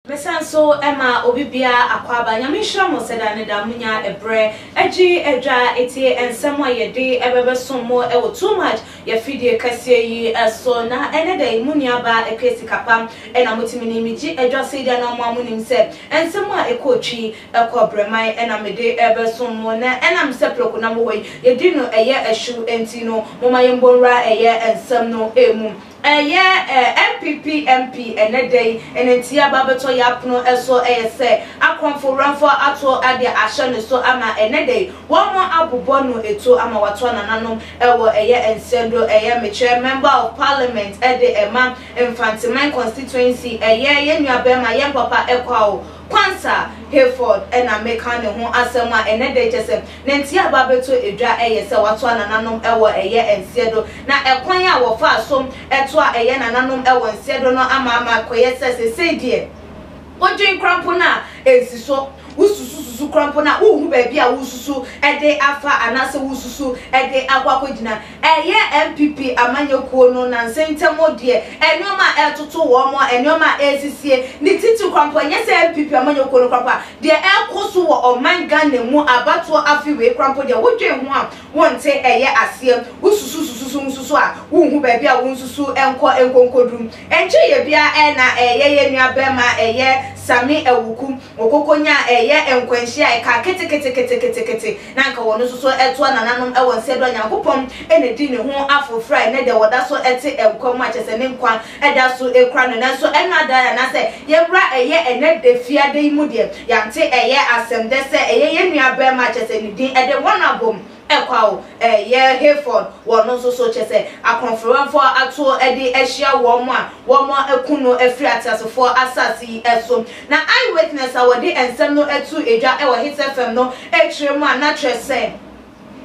Mesan so ma obi biara akwaaba. Nyame nhyira mo sɛ da ne da monya ɛberɛ gye adwa tie nsɛm a yɛde bɛbɛsom mo wɔ Too Much yɛafidie kɛseɛ yi so. Na ɛnɛ da yi mo nua baa Akua Sikapa na motumi ne me gye adwa sei deɛ na mo a monim sɛ nsɛm a ɛkɔ twi kɔ brɛman na mede rebɛsom mo. Na ɛnam sɛ prɛko na mowɔ yi yɛdi no ɛyɛ ɛhyew nti no momma yɛmbɔ nwura ɛyɛ nsɛm no mu. Ɛyɛ NPP MP ɛnɛ da yi ne nti aba abɛtɔ yɛ apono so ɛyɛ sɛ akorɔmfo werɛmfoɔ ato de ahyɛ ne so ama ɛnɛ da yi wɔn abobɔ no etuo ama watoa nananom ɛwɔ ɛyɛ nsɛndo ɛyɛ mekyerɛ member of parliament ɛde ɛma Mfanteman constituency ɛyɛ yɛn nua bɛɛma yɛn papa Ɛkwao Kwansa Hayford ɛna meka ne ho asɛm a ɛnɛ da yi kyɛsɛ Ne nteɛ aba abɛtɔ dwa yɛ sɛ wɔatoa nananom wɔ ɛyɛ nseɛ do, na ɛkwan a wɔfaa so toa ɛyɛ nananom wɔ nseɛ do no ama ama akɔyɛ sɛ seesei deɛ wodwen koraa mpo no a ɛnsi so, wosusu susu koraa mpo no a wonhu baabi a woresusu de afa anaasɛ woresusu de akɔ akɔgyina. Ɛyɛ NPP amanyɔ kuo no nansa ntam deɛ nnoɔma a ɛretoto wɔn, nnoɔma a ɛresisie, ne titiriw koraa mpo ɛnyɛ sɛ NPP amanyɔ kuo no koraa mpo a, deɛ ɛrekɔ so wɔ ɔman Ghana mu abatoɔ afe wei koraa mpo deɛ wodwen ho a wonte ɛyɛ aseɛ, wosusu susu nso a wonhu baabi a wonsusu nkɔ nkonkoduru. Ɛnkyɛeɛ biara na ɛyɛ yɛn nua barima ɛyɛ Sammy Awuku, ɔkɔkɔnyaa ɛyɛ nkwanhyia a ɛkaa keteketeketekete na anka wɔn nso so toa nananom wɔ nsɛ do a Nyankopɔn na di ne ho afoforo a ɛnnɛ deɛ wɔda so te nkwa mu a kyerɛ sɛ ne nkwa da so kura no. Nanso ɛno ada anaasɛ yɛwura ɛyɛ ɛnnɛ da fiada yi mu deɛ yɛante ɛyɛ asɛm dɛ sɛ ɛyɛ yɛn nua barima a kyerɛ sɛ ne din de Honourable Kwaw ɛyɛ Hayford wɔn nso so kyerɛ sɛ akorɔmfrɛwɛmfoɔ ato de ahyia wɔn a wɔaku no afiri ateasefoɔ asase yi so. Na Eye Witness a wɔde nsɛm no too dwa wɔ Hits FM no kyerɛ mu a na kyerɛ sɛ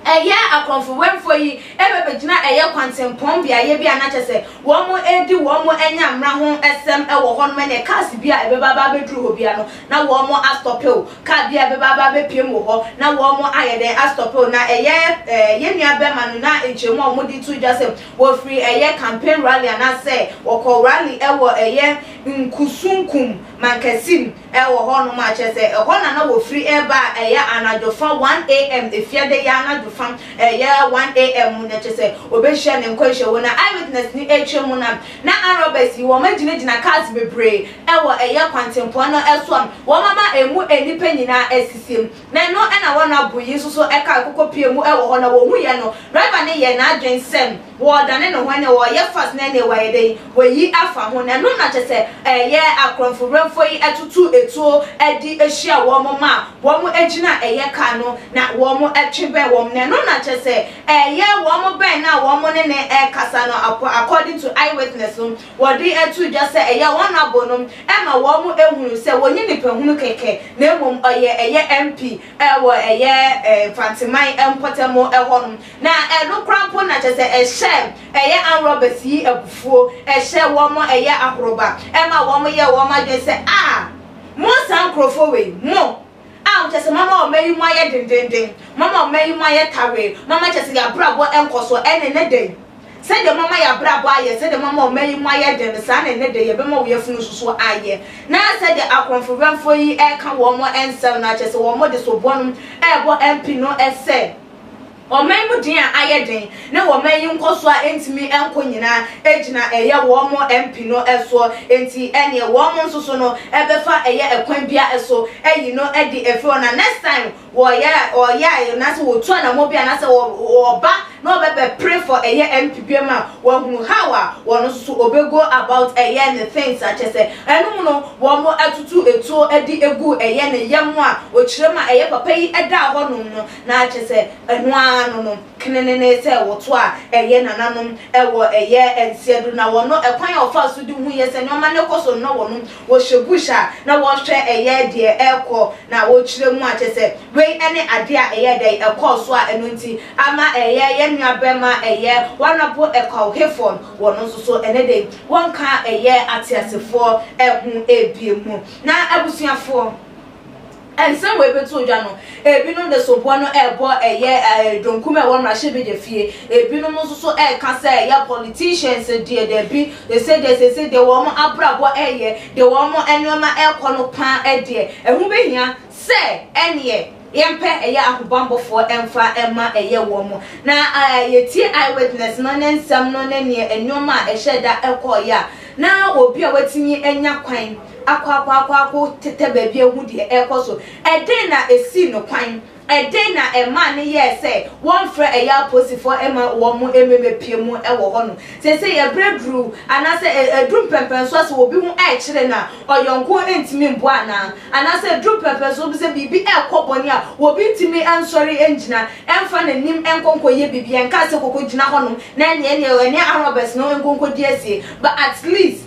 ɛyɛ akorɔmfo-wɛmfoɔ yi bɛbɛgyina ɛyɛ kwantempɔn beaeɛ bi a na kyerɛ sɛ wɔredi wɔn anyammra ho sɛm wɔ hɔ nom ɛneɛ cars bi a ɛbɛba aba abɛduru hɔ biara no na wɔn astɔpe car bi a ɛbɛba aba abɛpiem wɔ hɔ na wɔn ayɛ dɛn astɔpe na ɛyɛ yɛn nua bɛrima no na nkyerɛmu a wɔde to dwa sɛ wɔfiri ɛyɛ campaign rally anaasɛ wɔkɔ rally wɔ ɛyɛ Nkusunkum Mankasim wɔ hɔnom a kyerɛ sɛ ɛhɔ na na wɔfiri reba a ɛyɛ anadwofa 1am, Efiada yi anadwofa ɛyɛ 1am mu na kyerɛ sɛ wɔbɛhyia ne nkwanhyia wɔ na eyewitness no rekyerɛ mu na na armed robbers yi wɔagyinagyina cars bebree wɔ ɛyɛ kwantempɔn no so a wɔama ɛmu nnipa nyinaa asisim na ɛno na wɔn abo yi nso so kaa koko pie mu wɔ hɔ na wɔhuiɛ no driver no yɛɛ n'adwene sɛ Wɔredane ne ho ɛne wɔreyɛ fast na ɛne wɔayɛ dɛn wɔayi afa ho na ɛno na kyerɛ sɛ ɛyɛ akorɔmfo werɛmfoɔ yi ɛtoto etuo ɛde ahyia wɔn ma wɔn agyina ɛyɛ car no na wɔn ɛtwe bɛn wɔn na ɛno na kyerɛ sɛ ɛyɛ wɔn bɛn na wɔn ne ne ɛkasa no according to eye witness no wɔde ɛto dwa sɛ ɛyɛ wɔn abo no ɛma wɔn ehunu sɛ wɔnyi nipa hunu kɛkɛ na mmom ɔyɛ ɛyɛ MP ɛwɔ ɛyɛ Mfanteman mpɔtam ɛhɔ nom. Na ɛno koraa mpo na kyerɛ sɛ ɛhyɛɛ ɛyɛ armed robbers yi abufuo, ɛhyɛɛ wɔn ɛyɛ ahoroba, ɛma wɔn yɛɛ wɔn adwene sɛ, Ah! Mo saa nkorɔfoɔ wei, mo, a kyerɛ sɛ moama ɔman yi mu ayɛ dendenden, moama ɔman yi mu ayɛ tawee, moama kyerɛ sɛ yɛn abrabɔ nkɔ so, ɛne nnɛ da yi, sɛdeɛ moama yɛn abrabɔ ayɛ, sɛdeɛ moama ɔman yi mu ayɛ den no, saa na nnɛ da yi yɛbɛma wo yafunu nso so ayɛ. Na sɛdeɛ akorɔmfo-wɛmfoɔ yi reka wɔn nsɛm no, kyerɛ sɛ wɔde soboɔ no rebɔ MP no sɛ, Ɔman mu den a ayɛ den ne ɔman yi nkɔsoɔ a ɛntumi nkɔ nyinaa gyina ɛyɛ wɔn MP no soɔ, enti ɛneɛ wɔn nso so no bɛfa ɛyɛ ɛkwan biara so ayi no adi afiri hɔ na next time wɔyɛ wɔyɛ a anaasɛ wɔtu anamɔ bi anaasɛ wɔba na wɔbɛbɛ pere for ɛyɛ MP biam a wɔahunu how a wɔn nso so wɔbɛ go about ɛyɛ ne things a kyerɛ sɛ ɛno mu no wɔn atutu etuo de egu ɛyɛ ne yam a wɔkyerɛ mu a ɛyɛ papa yi ɛdaa hɔnom no Na kyerɛ sɛ ɛno ara no no kenenene sɛ wɔto a ɛyɛ nananom wɔ ɛyɛ nseɛ do na wɔno ɛkwan a wɔfaa so de hu yɛ sɛ nnoɔma no kɔ so no na wɔnom wɔhyɛ bush a na wɔhwɛ ɛyɛ deɛ ɛrekɔ na wɔkyerɛ mu a kyerɛ sɛ wei ɛne adeɛ a ɛyɛ dɛn ɛkɔɔ so a ɛno nti ama ɛyɛ yɛn nua bɛma ɛyɛ Honourable Ekow Hayford wɔno nso so ɛnɛ dɛn wɔnka ɛyɛ ateasefoɔ ɛho ɛbie mu na abusuafoɔ. Nsɛm wei bɛtoo dwa no, ebinom de soboɔ no rebɔ ɛyɛ donkum a ɛwɔ mmarahyɛbadwa fie, ebinom nso so reka sɛ ɛyɛ politicians deɛ dabi, seesei deɛ seesei deɛ wɔn abrabɔ reyɛ, deɛ wɔn nneɛma rekɔ no paa deɛ, ɛho bɛhia sɛ ɛneɛ yɛmpɛ ɛyɛ ahobammɔfoɔ mfa mma ɛyɛ wɔn. Na yɛtie eyewitness no ne nsɛm no ne neɛ nneɛma a ɛhyɛ da kɔeɛ a, na obi a watumi anya kwan akɔ akɔ akɔ akɔ tetɛ baabi ahu deɛ ɛrekɔ so. Ɛdɛn na esii no kwan? Ɛdɛn na ɛmaa no yɛɛ sɛ wɔmfrɛ ɛyɛ apolisifoɔ mma wɔn mmɛpue mu wɔ hɔnom? Seesei ɛberɛ aduru anaasɛ aduru mpɛnpɛnsoɔ sɛ obi ho rekyere no a, ɔyɔnko ntumi mboa anaa? Anaasɛ aduru mpɛnpɛnsoɔ bi sɛ biribi rekɔ bɔne a, obi ntumi nsɔre ngyina mfa n'anim nkɔ nkɔyɛ biribi, ɛnka sɛ kɔkɔgyina hɔnom na ɛneɛ ɛneɛ ɛne armed robbers no nkɔ nkɔdi asie, but at least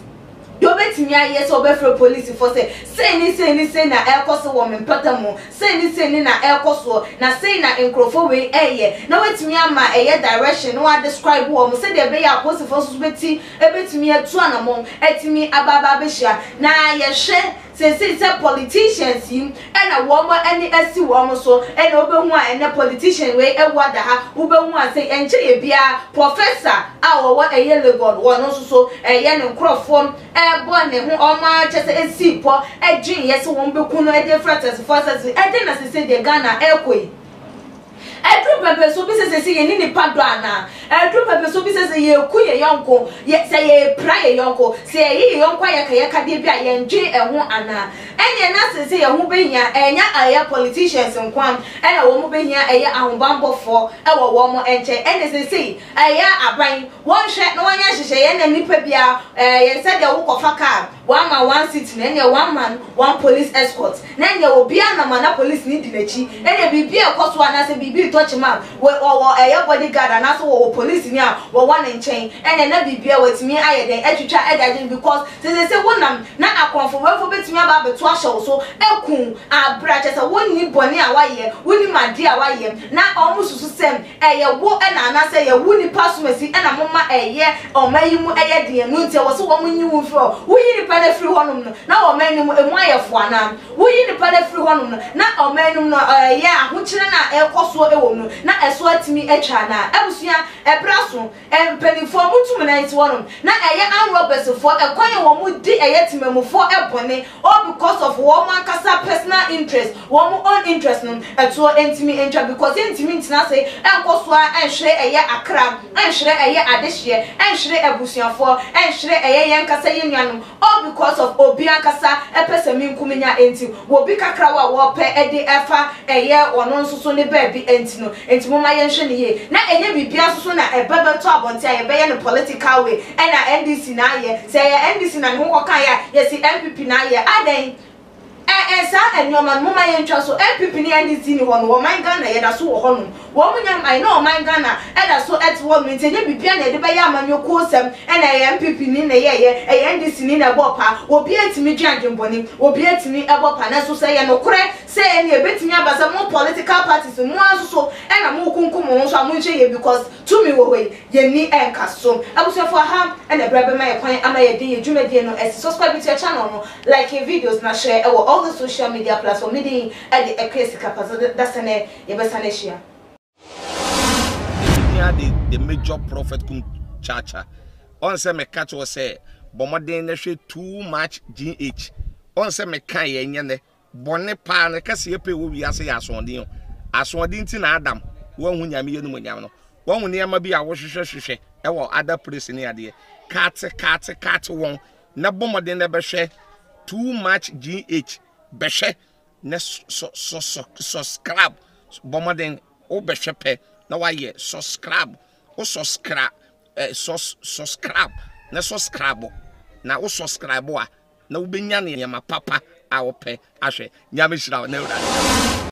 Deɛ ɔbɛtumi ayɛ sɛ ɔbɛfrɛ polisifoɔ sɛ sei ne sei ne sei na ɛrekɔ so wɔ me mpɔtam hɔ, sei ne sei ne na ɛrekɔ soɔ, na sei na nkorɔfoɔ wei reyɛ, na watumi ama ɛyɛ direction na wadescribe wɔn sɛdeɛ ɛbɛyɛ a apolisifoɔ nso so bɛti bɛtumi atu anamɔn atumi aba aba abɛhyia. Na yɛhwɛ seesei sɛ politicians yi na wɔn ani asi wɔn so, ɛna wobɛhu a ɛnɛ politician wei awu ada ha, wobɛhu a sei, ɛnkyɛeɛ biara professor a ɔwɔ ɛyɛ Legon, wɔn nso so ɛyɛ ne nkorɔfoɔ ɛrebɔ ne ho, wɔn ara kyɛ sɛ ɛsii pɔ ɛdweneeɛ sɛ wɔn bɛku no ɛde afiri ateasefoɔ asase so, ɛdɛn na seesei deɛ Ghana ɛrekɔ yi? Ɛduru pɛpɛso bi sɛ sɛsɛ yɛne nipa dɔ anaa? Ɛduru pɛpɛso bi sɛ sɛ yɛku yɛ yɔnko, yɛ, sɛ yɛpira yɛ yɔnko, sɛ yɛyɛ yɛ yɔnko ayɛkayɛkadeɛ bi a yɛndwen ɛho anaa? Ɛneɛ na sɛsɛ yɛn ho bɛhia, ɛnyɛ ɛyɛ politicians nko ara ɛna wɔn bɛhia ɛyɛ ahobanbɔfoɔ ɛwɔ wɔn nkyɛn. Ɛneɛ sɛsɛi ɛyɛ aban, wɔnhwɛ na wɔnyɛ nhyehyɛeɛ na nipa biara ɛyɛ sɛdeɛ wokɔfa car, One man one seat no ɛneɛ one man one police escort na ɛneɛ obiara nam a na police no di n'akyi ɛneɛ biribi a ɛkɔ so anaasɛ biribi retɔ kyema a wɔ ɔwɔ ɛyɛ body guard anaasɛ wɔwɔ police ni a wɔwɔ ne nkyɛn ɛneɛ na biribi a watumi ayɛ dɛn atwitwa ɛde agye no because sesese wonam na akorɔmfo wɛmfo bɛtumi aba abɛto ahyɛ wo so aku wo abrɛ a kyerɛ sɛ wonni bɔne a wayɛ wonim adeɛ a wayɛ na wɔn susu sɛ Ɛyɛ wo na anaasɛ ɛyɛ wo nipa asomasi na moma ɛyɛ ɔman yi mu yɛ den, ɛno nti ɛwɔ sɛ wɔn nyi wo mfiri hɔ. Woyi nipa no firi hɔnom no, na ɔman no mu ɛmu ayɛ fo anaa? Woyi nipa no firi hɔnom no, na ɔman no mu no ɛyɛ ahokyerɛ no a ɛrekɔ soɔ wɔ mu no, na ɛso atumi atwa anaa? Abusua, ɛberɛ aso, mpaninfoɔ motu mo nan si hɔnom, na ɛyɛ armed robbers foɔ, ɛkwan a wɔn di ɛyɛ temamufoɔ bɔne, all because of wɔn ankasa personal interest, wɔn own interest no, ɛtoɔ ntumi ntwa because yɛntumi ntena ase nkɔ so ara nhwere ɛyɛ akra, nhwere ɛyɛ adehyeɛ, nhwere abusuafoɔ, nhwere ɛyɛ yɛn ankasa yɛn nuanom all because of obi ankasa pɛ sɛ me nko menya nti, wɔ bi kakrawa a wɔpɛ de ɛfa ɛyɛ ɔno nso so ne baabi nti no, nti momma yɛnhwɛ no yie na ɛnyɛ biribiara nso so na ɛba bɛtɔ abɔnten a yɛbɛyɛ no political way ɛna NDC na ayɛ, sɛ ɛyɛ NDC na ne ho kɔkaeɛ a yɛse NPP na ayɛ, adɛn? Ɛ ɛ saa nnoɔma no momma yɛntwa so, NPP ne NDC nni hɔ no, ɔman Ghana yɛda so wɔ hɔ nom, wɔn nya mmaeɛ na ɔman Ghana da so te hɔ nom nti ɛnyɛ biribiara na yɛde bɛyɛ amanyɔkuo sɛm, ɛna ɛyɛ NPP ni na ɛyɛɛyɛ, ɛyɛ NDC ni na ɛbɔɔ paa, obiara tumi dwen adwenbɔne, obiara tumi bɔ paa, nanso sɛ ɛyɛ nokorɛ sɛ ɛnneɛ ɛbɛtumi aba sɛ mo political parties no mo ara nso so na morekunkum mo ho nso a monhwɛ yie because tumi wɔ hɔ yi yɛnni nkaso. Abusuafoɔ aha na ɛberɛ bɛma yɛ kwan ama yɛde yɛ dwumadie no asi, subscribe to yɛ channel no, Like yɛ videos na share ɛwɔ all the social media platform me din ɛde Akua Sika Pa so dasɛnɛ yɛbɛsan ahyia. Ehia de the major prophet kum chacha ɔn sɛ meka kyerɛ sɛ bɔ mmɔden na hwɛ too much gh ɔn sɛ meka yɛ nyɛ nɛ bɔne paa no kɛseɛ pɛ wɔ wiase yɛ asoɔden o asoɔden nti na Adam wanhu nyame yɛ no mu nyam no wahu nneɛma bi a wohwehwɛ hwehwɛ ɛwɔ other place ne adeɛ kate kate kate wɔn na bɔ mmɔden na bɛhwɛ too much gh bɛhwɛ na subscribe bɔ mmɔden wobɛhwɛ pɛ na wayɛ subscribe wo subscribe eh, sus, subscribe na subscribe na wo subscribe a na wobɛnya nneɛma papa a wopɛ ahwɛ. Nyame hyira wo na awurade.